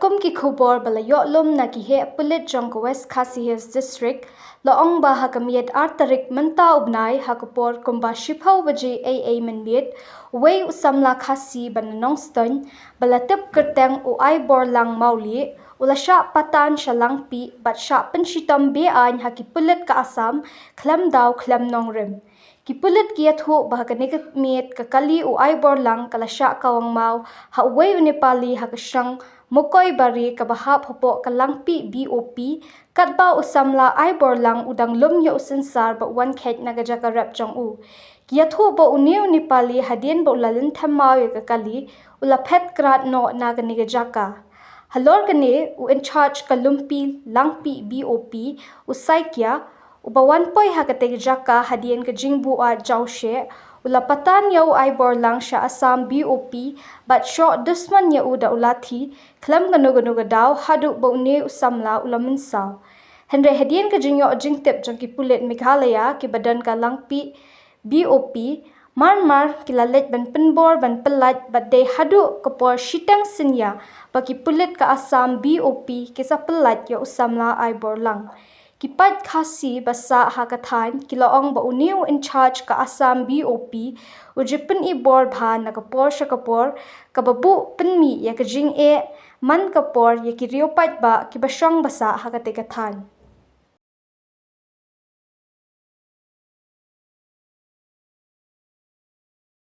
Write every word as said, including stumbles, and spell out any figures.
Kum ki khubor ba la ïoh lum na ki heh pulit jong ka West Khasi Hills District, la ong ba ha ka miet ar tarik mynta u bnai ha ka por kumba shiphew baje ei ei mynmiet, uwei u samla Khasi ba na Nongstoiñ, ba la tip kyrteng u Aiborlang Mawlieh, u la shah patan sha Langpih bad shah pynshitom be-aiñ ha ki pulit ka Assam, khlem daw khlem nongrim. Ki pulit ki ïathuh ba ha kane ka miet ka kali u Aiborlang ka la shah kawang maw ha uwei u Nepali ha ka shnong Mukoibari kaba hap hapoh ka Langpih B O P, katba u samla Aiborlang u dang lum ïa u synsar ba u wan kheit na ka jaka rep jong u. Ki ïathuh ba une u Nepali hadien ba u la lynthem maw ïa ka kali, u la phet krad noh na kane ka jaka. Halor kane, u in charge ka Lumpi Langpih B O P, u Saikia, uba wan poi ha katei ka jaka hadien ka jingbuaid jawsheh, u la patan ïa u Aiborlang sha Assam B O P bad shoh dusman ïa u da u lathi, khlem kano kano ka daw haduh ba une u samla u la mynsaw. Hynrei hadien ka jingïoh jingtip jong ki pulit Meghalaya kiba don ka Langpih B O P, mar mar ki la leit ban pynbor ban pyllait bad dei haduh ka por shiteng synñia ba ki pulit ka Assam B O P ki sa pyllait ïa u samla Aiborlang. Ki paid Khasi ba sah ha ka thaiñ ki la ong ba une u in charge ka Assam B O P u ju pyni bor bha na ka por sha ka por, kaba buh pynmih ïa ka jingeh man ka por ïa ki riew paidbah kiba shong ba sah ha katei ka thaiñ.